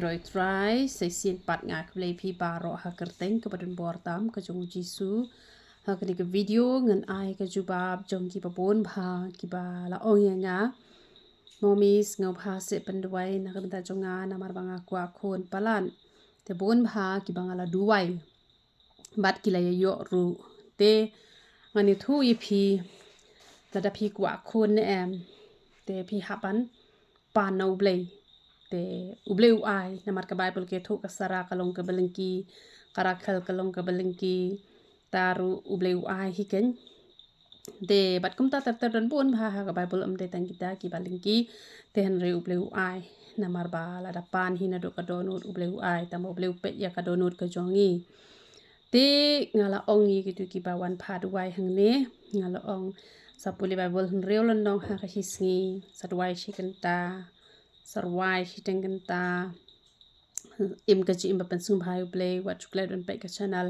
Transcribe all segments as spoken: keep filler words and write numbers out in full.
Roi Trai, sa shisien pat nga khublei phi baroh ha ka kyrteng kaba donbor tam ka jong u Jisu. Ha kane ka video ngan ai ka jubab jong kiba bun bha kiba la ong ïa nga, Mommy, sngewbha seh pynduwai na ka bynta jong nga namar ba nga kwah khun palat. Te bun bha kiba nga la duwai bad ki la ïa ïoh ruh. Te ngan ïathuh ïa phi, lada phi kwah khun ne em, te phi hap ban pan na U Blei. Te U Blei u ai, namar ka Baibl ka ïathuh ka Sara ka long kaba lyngki, ka Rakhel ka long kaba lyngki, te ruh U Blei u ai hi keiñ. Te bad kumta ter ter don bun bha ha ka Baibl, ym dei tang kita kiba lyngki, te hynrei U Blei u ai. Namar ba lada pan hi naduh ka dohnud, U Blei u ai, tang ba U Blei u peit ïa ka dohnud ka jong ngi. Te nga la ong ïa kito kiba wan phah duwai hangne, nga la ong sa pule Baibl hynriew lynnong ha ka shi sngi, sa duwai shi kynta, sa rwai shiteng kynta. Im ka jingim ba pynsngewbha ïa U Blei, wat shu klet ban peit ka channel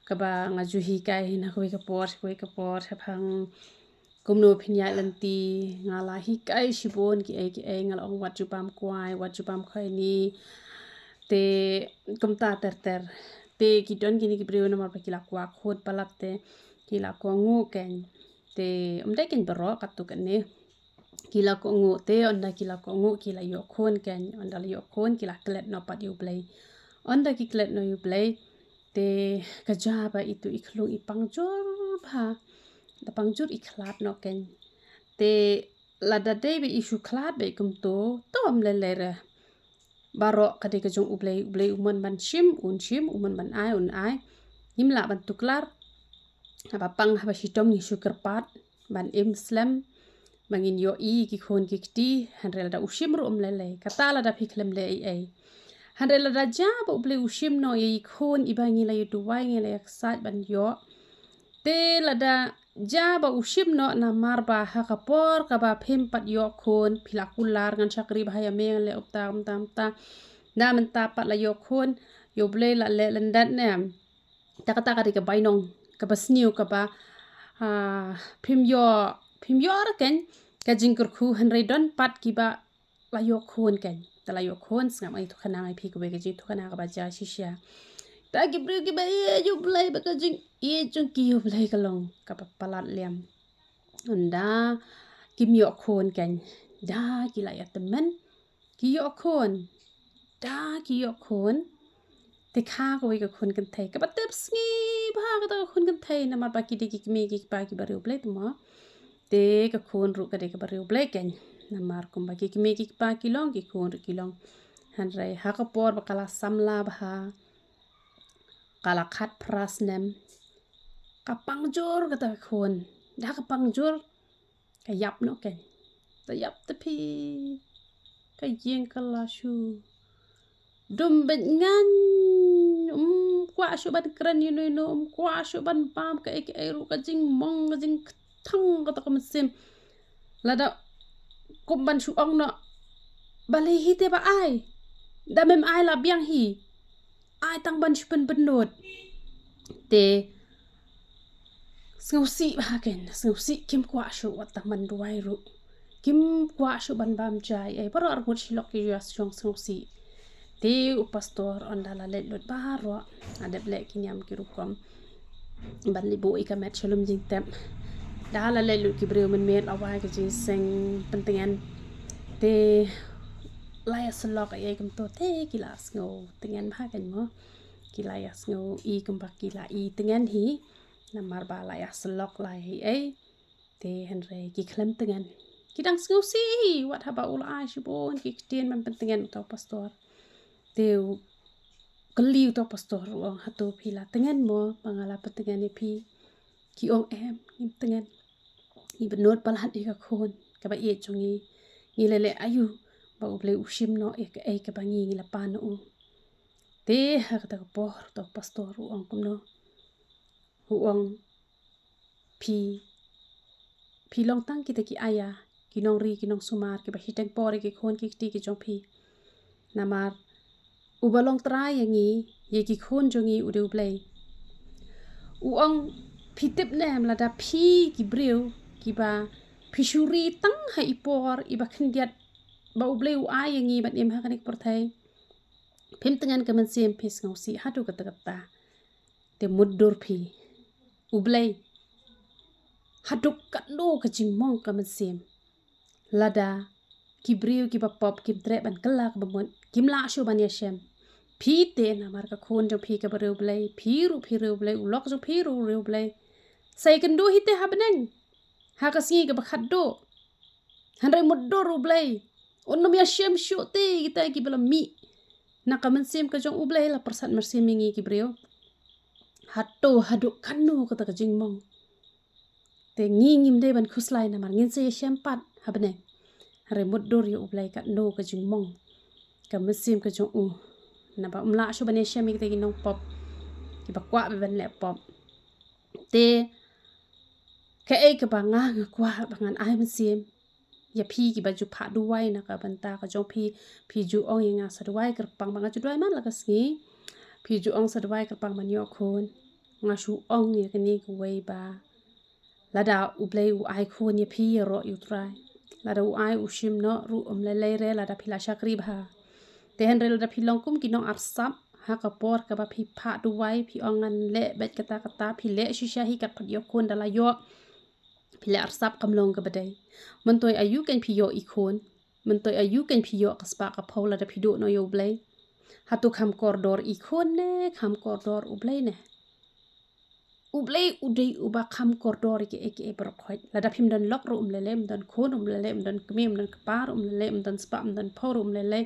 kaba nga ju hikai hi na kawei ka por sha kawei ka por shaphang kumno phin ïaid lynti. Nga la hikai shibun kiei kiei, nga la ong wat ju bam kwai, wat ju bam khwai ni. Te kumta ter ter. Te ki don kine ki briew namar ba ki la kwah khun palat te ki la kohnguh keiñ. Te ym dei keiñ baroh, katto katne ki la kohnguh, te ynda ki la kohnguh ki la ïoh khun keiñ, ynda la ïoh khun ki la klet noh pat ïa U Blei. Ynda ki klet noh ïa U Blei, te ka jia ba itu i khlung i pang jur bha, da pang jur i khlad noh keiñ. Te lada dei ba i shu khlad ba i kumto, to ym lei lei re. Baroh ka dei ka jong U Blei, U Blei u mon ban shim un shim, u mon ban ai un ai. Ngim lah ban tuklar. Haba pang haba shitom ngi shu kyrpad ban im slem ba ngin ïohi ki khun ki kti, hynrei lada u shim ruh ym lei lei. Kata lada phi khlem leh ei ei. Hynrei lada jia ba U Blei u shim noh ïa i khun iba ngi la ïa duwai, ngi la ïa ksaid ban ïoh. Te lada jia ba u shim noh namar ba ha ka por kaba phim pat ïoh khun phi la kular, ngan shakri bha ïa me, ngan leh kumta kumta kumta. Da mynta pat la ïoh khun, ïa U Blei la leh lyndet ne. Te kata ka dei ka bainong kaba sniew kaba, ah, phim ïoh, phim ïoh re keiñ ka jingkyrkhu, hynrei don pat kiba la ïoh khun keiñ. Te la ïoh khun, sngap nga ïathuh khnang ïa phi kawei ka jingïathuh khnang kaba jia shisha. Te ki briew kiba ïeit ïa U Blei, ba ka jingïeit jong ki ïa U Blei ka long kaba palat liam. Ynda kim ïoh khun keiñ, da ki la ïatymmen ki ïoh khun. Da ki ïoh khun. Te kha kawei ka khun kynthei kaba tip sngi bha, kata ka khun kynthei, namar ba ki dei ki kmie ki kpa kiba riewblei te mo. Te ka khun ruh ka dei kaba riewblei keiñ. Namar kumba ki kmie ki kpa ki long, ki khun ruh ki long. Hynrei ha ka por ba ka la samla bha, ka la khatphra snem, ka pang jur kata ka khun. Da ka pang jur, ka ïap noh keiñ. Ka ïap te phi, ka ïing ka la shu dum beit ngan, um kwah shuh ban kren ïano ïano, um kwah shuh ban bam kaei kaei ruh, ka jingmong, ka jingkthang kata ka mynsiem. Lada kum ban shu ong noh, balei hi te ba ai, da mem ai la biang hi. Ai tang ban shu pynbynnud. Te sngewsih bha keiñ, sngewsih, kim kwah shuh wat tang ban duwai ruh. Kim kwah shuh ban bam jai, eh, baroh arngut shi lok ki ju ïa shong sngewsih. Te u pastor ynda la leit lut baroh, la dep leh ki niam ki rukom ban leit buh ïa ka met sha lum jingtep. Da la leit lut ki briew mynmiet, la wai ka jingseng pyntngen. Te la ïa syllok ïa kumto, te ki la sngew tngen bha keiñ mo. Ki la ïa sngew i kumba ki la i tngen hi. Namar ba la ïa syllok la ïa ei. Te hynrei ki khlem tngen. Ki dang sngewsih hi, wat haba u la ai shibun ki ktien ban pyntngen uta u pastor. Te u kylli uta u pastor, u ong, hato phi la tngen mo ba nga la pyntngen ïa phi? Ki ong, em, ngim tngen. Ngi bynnud palat ïa ka khun kaba ïeit jong ngi. Ngi leh leh aïu ba U Blei u shim noh ïa kaei kaba ngi, ngi la pan na u. Te ha kata ka por uta u pastor u ong kumno? U ong, phi, phi long tang kita ki aya, ki nongri, ki nongsumar kiba shiteng por ïa ki khun ki kti ki jong phi. Namar uba long trai ïa ngi, ïa ki khun jong ngi u dei U Blei. U ong, phi tip ne em, lada phi ki briew kiba phi shu ri tang ha i por iba khyndiat ba U Blei u ai ïa ngi ban im ha kane ka pyrthei, Phim tyngan ka mynsiem, phi sngewsih haduh katta katta. Te mutdur phi. U Blei. Haduh katno ka jingmong ka mynsiem. Lada ki briew kiba pop kim treh ban kylla kaba mut, kim lah shuh ban ïashem. Phi te namar ka khun jong phi kaba riewblei, phi ruh phi riewblei, u lok jong phi ruh riewblei. Sa ïakynduh hi te ha bneng. Ha ka sngi kaba khatduh. Hynrei mutdur U Blei. Un ym ïashem shuh te kita kiba la mih na ka mynsiem ka jong U Blei, la pyrsad mynsiem ïa ngi ki briew. Hato haduh katno kata ka jingmong. Te ngi ngim dei ban khuslai namar ngin sa ïashem pat ha bneng. Hynrei mutdur ïa U Blei katno ka jingmong ka mynsiem ka jong u. Naba um lah shuh ban ïashem ïa kita ki nongpop kiba kwah ban leh pop. Te kaei kaba nga, nga kwah ba ngan ai mynsiem ïa phi kiba ju phah duwai na ka bynta ka jong phi, phi ju ong ïa nga sa duwai kyrpang ba nga ju duwai man la ka sngi. Phi ju ong sa duwai kyrpang ban ïoh khun. Nga shu ong ïa kane kawei ba lada U Blei u ai khun ïa phi, ïaroh ïa U Trai. Lada u ai u shim noh ruh um lei lei re lada phi la shakri bha. Te hynrei lada phi long kum ki nong arsap ha ka por kaba phi phah duwai, phi ong ngan leh beit kata kata, phi leh shisha hi kat pat ïoh khun da la ïoh. Phi leh arsap kam long kaba dei. Myntoi aïu kein phi ïoh i khun. Myntoi aïu kein phi ïoh ka spah ka phew lada phi duh noh ïa U Blei. Hato kham kordor i khun ne, kham kordor U Blei ne. U Blei u dei uba kham kordor ïa kiei kiei baroh khoit. Lada phim don lok ruh um lei lei, um don khun um lei lei, um don kmie um don kpa ruh um lei lei, um don spah um don phew ruh um lei lei.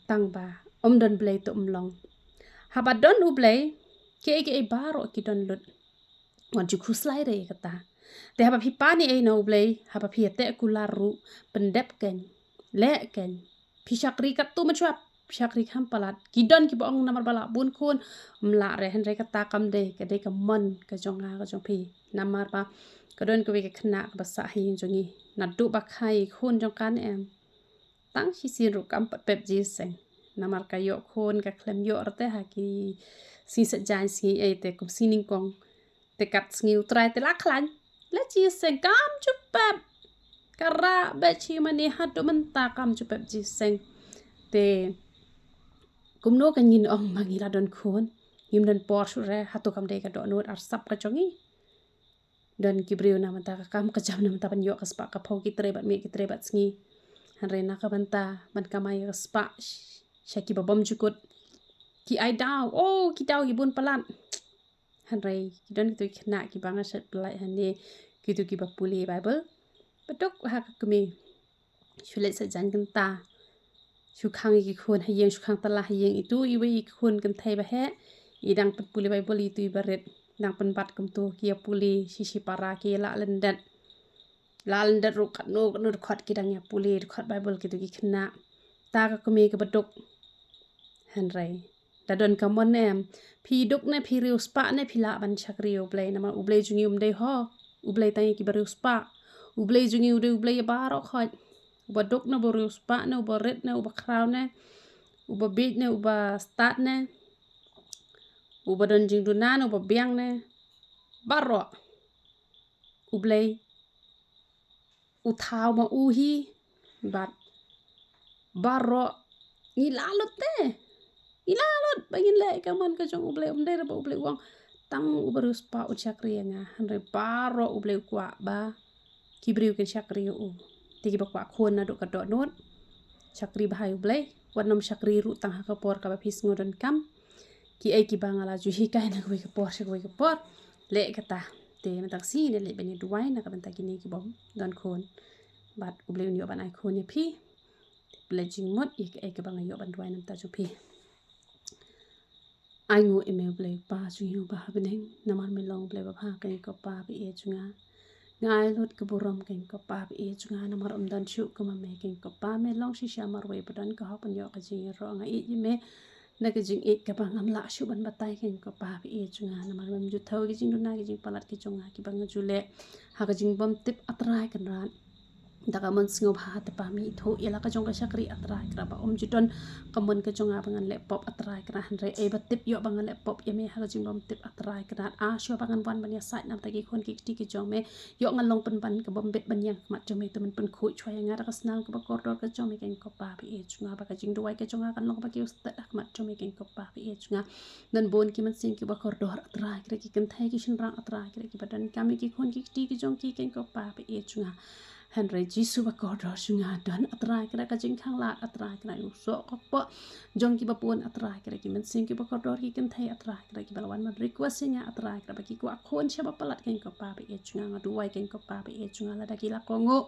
Tang ba um don Blei te um long. Haba don U Blei, kiei kiei baroh ki don lut. Wat ju khuslai re kata. Te haba phi pan ei na U Blei, haba phi ïateh kular ruh, pyndep kein, leh kein. Phi shakri katto mynshuwa, phi shakri kham palat. Ki don kiba ong namar ba la bun khun, ym lah re, hynrei kata kam dei, ka dei ka mon ka jong nga ka jong phi. Namar ba ka don kawei ka khynnah kaba sah ha ïing jong ngi. Naduh ba kha i khun jong ka ne em. Tang shisien ruh kam pat pep jingïaseng. Namar ka ïoh khun ka khlem ïoh rte ha ki sngi Saitjaiñ, sngi ei te kum sngi nyngkong. Te kat sngi U Trai te la khlaiñ. La jingïaseng kam ju pep. Ka rah beit shi mane haduh mynta kam ju pep jingïaseng. Te kumno ka ngin ong ba ngi la don khun. Ngim don por shuh re, hato kam dei ka dohnud arsap ka jong ngi. Don ki briew na mynta ka kam ka jam na mynta ban ïoh ka spah ka phew, ki trei bad miet, ki trei bad sngi. Hynrei na ka bynta ban kamai ka spah sh-, sha kiba bym jukut. Ki ai daw, oh, ki daw ki bun palat. Hynrei ki don kito ki khynnah kiba nga shet pynlait hangne, kito kiba pule Baibl. Ba duk ha ka kmie. Shu leit Saitjaiñ kynta. Shu khang ïa ki khun ha ïing, shu khang tylla ha ïing, itu iwei i khun kynthei ba heh. I dang pynpule Baibl, itu iba rit. Dang pynbat kumto, ki ïa pule shi shi para, ki ïa lah lyndet. Lah lyndet ruh katno katno dkhot ki dang ïa pule, dkhot Baibl kito ki khynnah. Ta ka kmie kaba duk. Hynrei da don ka mon ne em, phi duk ne, phi riewspah ne, phi lah ban shakri ïa U Blei, namar U Blei jong ngi um dei ho U Blei tang ïa kiba riewspah. U Blei jong ngi u dei U Blei ïa baroh khoit. Uba duk ne, uba riewspah ne, uba rit ne, uba khraw ne, uba bieit ne, uba stad ne, uba don jingduna ne, uba biang ne. Baroh U Blei u thaw ma u hi. Bad baroh ngi lah lut te. Ngi lah lut ba ngin leh ka mon ka jong U Blei, um dei re ba U Blei u ong tang uba riewspah un shakri ïa nga. Hynrei baroh U Blei u kwah ba ki briew kin shakri ïa u. Te kiba kwah khun naduh ka dohnud, shakri bha ïa U Blei. Wat nym shakri ruh tang ha ka por kaba phi sngew donkam. Kiei kiba nga la ju hikai na kawei ka por sha kawei ka por, leh kata. Te mynta ka sngi ne leit ban ïa duwai na ka bynta kine ki bym don khun. Bad U Blei un ïoh ban ai khun ïa phi. Te pynleit jingmut ïa kaei kaba nga ïoh ban duwai na bynta jong phi. Ai nguh ïa me U Blei U Kpa jong ngi uba ha bneng, namar me long U Blei uba bha, keiñ ko Pa ba ïeit jong nga. Nga ai lut ka burom keiñ ko Pa ba ïeit jong nga, namar ym don shuh kum ma me keiñ ko Pa, me long shisha marwei ba don ka hok ban ïoh ka jingïaroh. Nga ïeit ïa me na ka jingïeit kaba ngam lah shuh ban batai keiñ ko Pa ba ïeit jong nga, namar mem ju thew ki jingduna ki jingpalat ki jong nga kiba nga ju leh ha ka jingbymtip, A Trai Kynrad. Da ka mon sngewbha te pa me ithuh ïa la ka jong ka shakri A Trai Kynrad ba um ju don ka mon ka jong nga ba ngan leh pop A Trai Kynrad, hynrei ei ba tip ïoh ba ngan leh pop ïa me ha ka jingbym tip A Trai Kynrad. A shuwa ba ngan wan ban ïasaid namar ki khun ki kti ki jong me, ïoh ngan long pynban ka bym bit ban ïeng ha khmat jong me, to men pynkhuid shuwa ïa nga da ka snam kaba kordor ka jong me keiñ ko Pa ba ïeit jong nga, ba ka jingduwai ka jong nga kan long ba kiew stet ha khmat jong me keiñ ko Pa ba ïeit jong nga. Don bun ki mynsiem kiba kordor A Trai Kynrad, ki kynthei ki shynrang A Trai Kynrad, kiba donkam ïa ki khun ki kti ki jong ki keiñ ko Pa ba ïeit jong nga. Hynrei Jisu ba kordor jong nga, don A Trai Kynrad ka jingkhanglad A Trai Kynrad, u soh ka kpoh jong kiba bun A Trai Kynrad, ki mynsiem kiba kordor ki kynthei A Trai Kynrad, kiba la wan ban request ïa nga A Trai Kynrad ba ki kwah khun shaba palat keiñ ko Pa ba ïeit jong nga. Nga duwai keiñ ko Pa ba ïeit jong nga, lada ki la kohnguh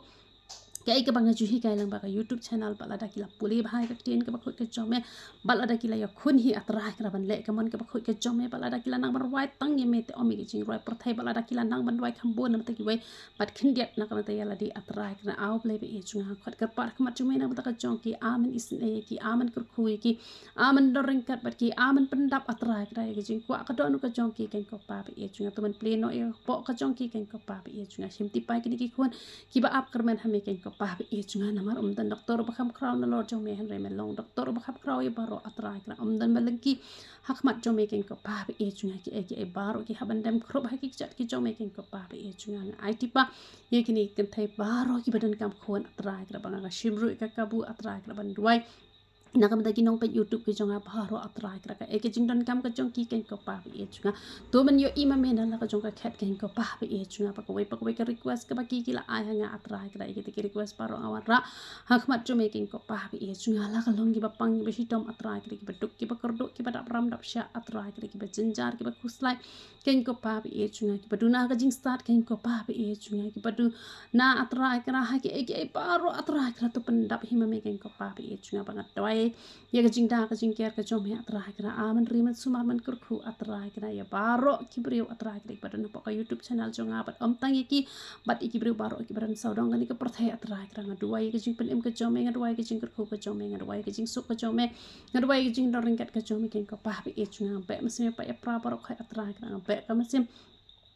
kaei kaba nga ju hikai lyngba ka YouTube channel, bad lada ki la pule bha ïa ka ktien kaba khuid ka jong me, bad lada ki la ïakhun hi A Trai Kynrad ban leh ka mon kaba khuid ka jong me, bad lada ki la nang ban rwai tang ïa me te ym ïa ka jingrwai pyrthei, bad lada ki la nang ban rwai kham bun na ka bynta kiwei bad khyndiat na ka bynta ïa lade A Trai Kynrad. A U Blei ba ïeit jong nga, khot kyrpad ha khmat jong me na ka bynta ka jong ki, amen isynei ïa ki, amen kyrkhu ïa ki, amen don ryngkat bad ki, amen pyndap A Trai Kynrad ïa ka jingkwah ka dohnud ka jong ki keiñ ko Pa ba ïeit jong nga. To men plie noh ïa ka kpoh ka jong ki keiñ ko Pa ba ïeit jong nga. Shim tip ïa kine ki khun kiba ap kyrmen ha me keiñ ko Pa ba ïeit jong nga, namar ym don doktor uba kham khraw nalor jong me, hynrei me long doktor uba kham khraw ïa baroh A Trai Kynrad. Ym don ba lyngkhi ha khmat jong me keiñ ko Pa ba ïeit jong nga. Kiei kiei baroh ki hap ban dem khrup ha ki kjat ki jong me keiñ ko Pa ba ïeit jong nga. Nga ai tip ïa kine ki kynthei baroh kiba donkam khun A Trai Kynrad, ba nga ka shim ruh ïa ka kabu A Trai Kynrad ban duwai na ka bynta ki nongpeit YouTube ki jong nga baroh A Trai Kynrad, kaei ka jingdonkam ka jong ki keiñ ko Pa ba ïeit jong nga. To men ïohi ma me na la ka jong ka khet keiñ ko Pa ba ïeit jong nga, ba kawei pa kawei ka request kaba ki ki la ai ha nga A Trai Kynrad, ïa kita ki request baroh nga wanrah ha khmat jong me keiñ ko Pa ba ïeit jong nga. La ka long kiba pang kiba shitom A Trai Kynrad, kiba duk kiba kyrduh, kiba dap ram dap shah A Trai Kynrad, kiba jynjar kiba khuslai keiñ ko Pa ba ïeit jong nga, kiba duna ka jingstad keiñ ko Pa ba ïeit jong nga, kiba duna A Trai Kynrad ha kiei kiei baroh A Trai Kynrad, to pyndap hi ma me keiñ ko Pa ba ïeit jong nga. Ba nga duwai ïa ka jingda ka jingker ka jong me A Trai Kynrad, amen ri, men sumar, men kyrkhu A Trai Kynrad ïa baroh ki briew A Trai Kynrad kiba don hapoh ka YouTube channel jong nga, bad ym tang ïa ki, bad ïa ki briew baroh kiba don sawdong kane ka pyrthei A Trai Kynrad. Nga duwai ïa ka jingpynim ka jong me, nga duwai ïa ka jingkyrkhu ka jong me, nga duwai ïa ka jingsuk ka jong me, nga duwai ïa ka jingdon ryngkat ka jong me keiñ ko Pa ba ïeit jong nga. Beh mynsiem ïa pait ïa pra baroh khoit A Trai Kynrad, nga beh ka mynsiem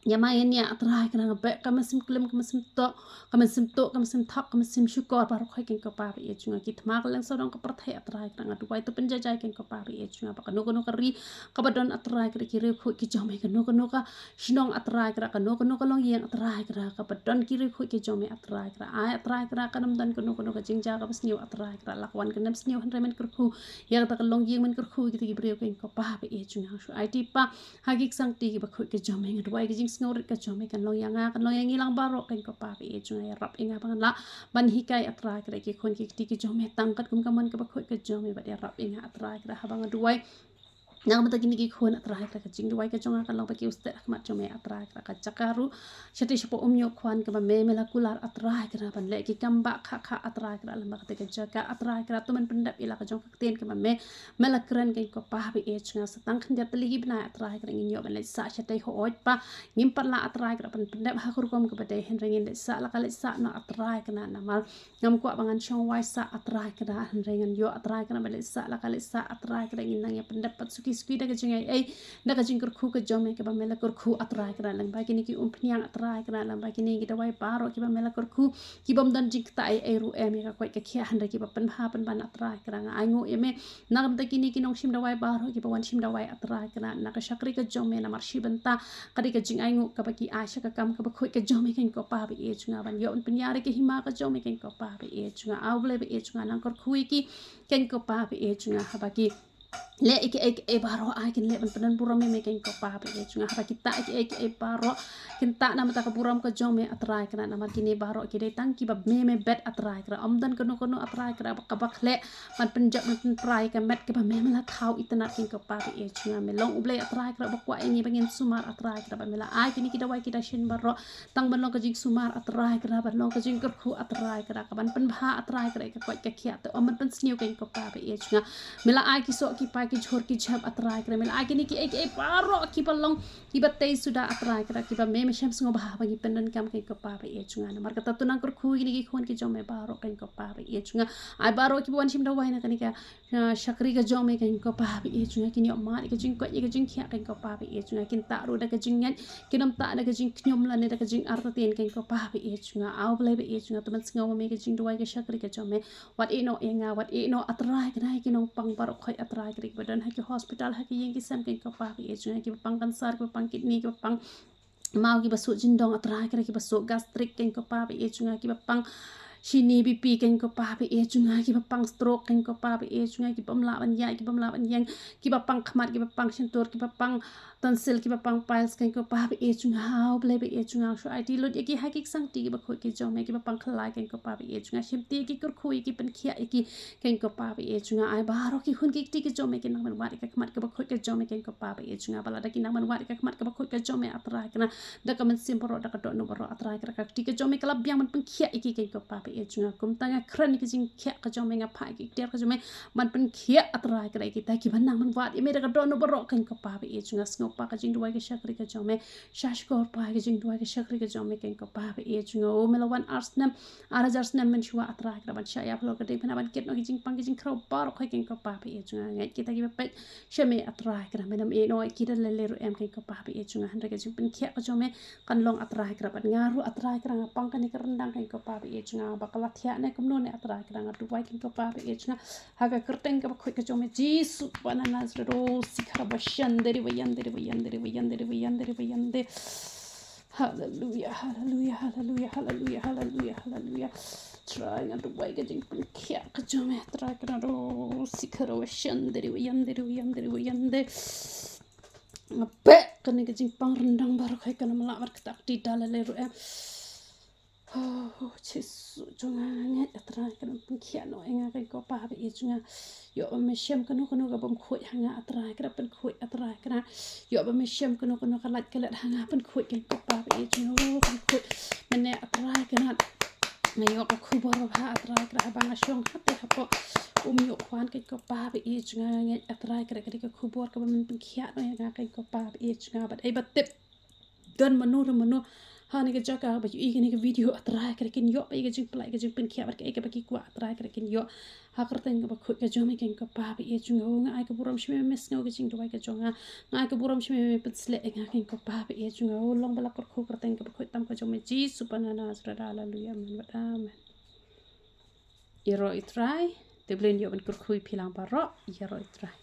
ïa ma ïa nia A Trai Kynrad, nga beh ka mynsiem klim, ka mynsiem toh, ka mynsiem toh, ka mynsiem thok, ka mynsiem shukor baroh khoit keiñ ko Pa ba ïeit jong nga. Ki thma kylleng sawdong ka pyrthei A Trai Kynrad, nga duwai to pynjaijai keiñ ko Pa ba ïeit jong nga, ba kano kano ka ri kaba don A Trai Kynrad ki riewkhuid ki jong me, kano kano ka shnong A Trai Kynrad, kano kano ka longïing A Trai Kynrad kaba don ki riewkhuid ki jong me A Trai Kynrad. Ai A Trai Kynrad, kan ym don kano kano ka jingjia kaba sniew A Trai Kynrad, la ka wan kan ym sniew, hynrei men kyrkhu ïa kata ka longïing, men kyrkhu ïa kita ki briew keiñ ko Pa ba ïeit jong nga. Shu ai tip ha ki ksangti kiba khuid ka jong me. Nga duwai ka jingsngewrit ka jong me kan long ïa nga, kan long ïa ngi lang baroh keiñ ko Pa ba ïeit jong nga. Ïarap ïa nga ba ngan lah ban hikai A Trai Kynrad ïa ki khun ki kti ki jong me tang katkum ka mon kaba khuid ka jong me, bad ïarap ïa nga A Trai Kynrad haba nga duwai na ka bynta kine ki khun A Trai Kynrad. Ka jingduwai ka jong nga kan long ba kiew stet ha khmat jong me A Trai Kynrad. Ka jaka ruh shatei shapoh Umïohkhwan kaba me, me la kular A Trai Kynrad ban leh ki kam ba kha kha A Trai Kynrad, lem bad kata ka jaka A Trai Kynrad, to men pyndep ïa la ka jong ka ktien kaba me, me la kren keiñ ko Pa ba ïeit jong nga. Sa tang khyndiat tylli ki bnai A Trai Kynrad ngin ïoh ban leit sah shatei, hooid pa ngim pat lah A Trai Kynrad ban pyndep ha ka rukom kaba dei, hynrei ngin leit sah la ka leit sah noh A Trai Kynrad, namar ngam kwah ba ngan shong wai sah A Trai Kynrad, hynrei ngan ïoh A Trai Kynrad ban leit sah la ka leit sah A Trai Kynrad. Ngin nang ïa pyndep pat suki suki da ka jingaiei, da ka jingkyrkhu ka jong me kaba me la kyrkhu A Trai Kynrad, lem bad kine ki umphniang A Trai Kynrad, lem bad kine ki dawai baroh kiba me la kyrkhu, ki bym don jingktah ei ei ruh em ïa ka koit ka khiah, hynrei kiba pynbha pynban A Trai Kynrad. Nga ainguh ïa me na ka bynta kine ki nongshim dawai baroh kiba wan shim dawai A Trai Kynrad, na ka shakri ka jong me, namar shi bynta ka dei ka jingainguh kaba ki ai sha ka kam kaba khuid ka jong me keiñ ko Pa ba ïeit jong nga, ban ïoh ban pynïar ïa ka hima ka jong me keiñ ko Pa ba ïeit jong nga. A U Blei ba ïeit jong nga, nang kyrkhu ïa ki keiñ ko Pa ba ïeit jong nga, haba ki leh ïa kiei kiei baroh ai kin leh ban pyndon burom ïa me keiñ ko Pa ba ïeit jong nga. Haba ki tah ïa kiei kiei baroh kin tah na ka bynta ka burom ka jong me A Trai Kynrad, namar kine baroh ki dei tang kiba me me bet A Trai Kynrad. Ym don kano kano A Trai Kynrad kaba khleh ban pynjot ban pynpra ïa ka met kaba me me la thaw itynnad keiñ ko Pa ba ïeit jong nga. Me long U Blei A Trai Kynrad ba kwah ïa ngi ba ngin sumar A Trai Kynrad, ba me la ai kine ki dawai ki dashin baroh tang ban long ka jingsumar A Trai Kynrad, ban long ka jingkyrkhu A Trai Kynrad, ka ban pynbha A Trai Kynrad ïa ka koit ka khiah, te ym ban pynsniew keiñ ko Pa ba ïeit jong nga. Me la ai ki soh ki pai ki jhur ki jhep, A Trai Kynrad. Me la ai kine kiei kiei baroh kiba long kiba tei suda, A Trai Kynrad, kiba me me shem sngewbha ba ngi pyndonkam, Kynrad ko Pa ba ïeit jong nga. Namar kata to nang kyrkhu ïa kine ki khun ki jong me baroh, Kynrad ko Pa ba ïeit jong nga. Ai baroh kiba wan shim dawai na kane ka, ah, shakri ka jong me, Kynrad ko Pa ba ïeit jong nga, kin ïoh mad ïa ka jingkoit ïa ka jingkhiah, Kynrad ko Pa ba ïeit jong nga, kin tah ruh da ka jingngeit, kin ym tah da ka jingkhñium lane da ka jingartatien, Kynrad ko Pa ba ïeit jong nga. Aw Blei ba ïeit jong nga, to men sngew ma me ka jingduwai ka shakri ka jong me. Wat ïeh noh ïa nga, wat ïeh noh, A Trai Kynrad, ïa ki nongpang baroh khoit, A Trai Kynrad, kiba don ha ki hospital, ha ki ïing ki sem, Kynrad ko Pa ba ïeit jong nga, kiba pang cancer, kiba pang kidney, kiba pang maw, kiba suh jingdong, A Trai Kynrad, kiba suh gastric, Kynrad ko Pa ba ïeit jong nga, kiba pang shini, B P, Kynrad ko Pa ba ïeit jong nga, kiba pang stroke, Kynrad ko Pa ba ïeit jong nga, kiba ym lah ban ïaid, kiba ym lah ban ïeng, kiba pang khmat, kiba pang shyntur, kiba pang tonsil, kiba pang piles, Kynrad ko Pa ba ïeit jong nga. Aw Blei ba ïeit jong nga, shu aiti lut ïa ki ha ki ksangkti kiba khuid ki jong me, kiba pang khlai, Kynrad ko Pa ba ïeit jong nga, shimti ïa ki, kyrkhu ïa ki, pynkhiah ïa ki, Kynrad ko Pa ba ïeit jong nga. Ai baroh ki khun ki kti ki jong me kin nang ban wad ïa ka khmat kaba khuid ka jong me, Kynrad ko Pa ba ïeit jong nga. Ba lada kin nang ban wad ïa ka khmat kaba khuid ka jong me, A Trai Kynrad, da ka mynsiem baroh, da ka dohnud baroh, A Trai Kynrad, ka kti ka jong me ka la biang ban pynkhiah ïa ki, Kynrad ko Pa ba ïeit jong nga. Kumta nga kren ïa ka jingkhiah ka jong me, nga phah ïa ki tiar ka jong me ban pynkhiah, A Trai Kynrad, ïa kita kiba nang ban wad ïa me da ka dohnud baroh, Kynrad ko Pa ba ïeit jong nga. Sngewbha ka jingduwai ka shakri ka jong me, sha shkor pa ka jingduwai ka shakri ka jong me, Kynrad ko Pa ba ïeit jong nga. O me la wan ar snem, ar hajar snem mynshuwa, A Trai Kynrad, ban shah ïa halor ka diengphna, ban kit noh ki jingpang ki jingkhraw baroh khoit, Kynrad ko Pa ba ïeit jong nga. Ngeit kita kiba peit sha me, A Trai Kynrad, me nym ïeh noh ïa ki da lei lei ruh em, Kynrad ko Pa ba ïeit jong nga. Hynrei ka jingpynkhiah ka jong me kan long, A Trai Kynrad, bad nga ruh, A Trai Kynrad, nga pang kane ka ryndang, Kynrad ko Pa ba ïeit jong nga, ba ka la thiah ne kumno ne, A Trai Kynrad, nga duwai, Kynrad ko Pa ba ïeit jong nga, ha ka kyrteng kaba khuid ka jong me, Jisu ba na Nasareth. O sikhara ba shan deri ba yan deri ba yan deri ba yan deri ba yan deri ba yan de. Haleluya, haleluya, haleluya, haleluya, haleluya, haleluya. Trai, nga duwai ka jingpynkhiah ka jong me, Trai Kynrad. O sikhara ba shan deri ba yan deri ba yan deri ba yan de. Nga beh kane ka jingpang ryndang baroh khoit, kan ym lah ban ktah kti da lei lei ruh em. Oh Jisu jong nga, nga ngeit, A Trai Kynrad, pynkhiah noh ïa nga, Kynrad ko Pa ba ïeit jong nga. Ïoh ba me shem kano kano ka bym khuid ha nga, A Trai Kynrad, pynkhuid, A Trai Kynrad. Ïoh ba me shem kano kano ka lait ka let ha nga, pynkhuid, Kynrad ko Pa ba ïeit jong nga. O pynkhuid mynne, A Trai Kynrad. Nga ïoh ka khubor babha, A Trai Kynrad, haba nga shong hatei hapoh um ïoh khwan, Kynrad ko Pa ba ïeit jong nga. Nga ngeit, A Trai Kynrad, ka dei ka khubor kaba men pynkhiah noh ïa nga, Kynrad ko Pa ba ïeit jong nga. Bad ai ba tip don mano re mano ha kane ka jaka ba ïohi ïa kane ka video, A Trai Kynrad, kin ïoh ba ïa ka jingpynlait, ka jingpynkhiah, bad kaei kaba ki kwah, A Trai Kynrad, kin ïoh. Ha ka kyrteng kaba khuid ka jong me, Kynrad ko Pa ba ïeit jong nga. O nga ai ka burom sha me, me sngew ka jingduwai ka jong nga. Nga ai ka burom sha me, me pynshlur ïa nga, Kynrad ko Pa ba ïeit jong nga. O long ba la kyrkhu ha ka kyrteng kaba khuid tam ka jong me, Jisu ba na Nasareth. Haleluya, amen bad amen. Ïaroh ïa U Trai. Te U Blei un ïoh ban kyrkhu ïa phi lang baroh. Ïaroh ïa U Trai.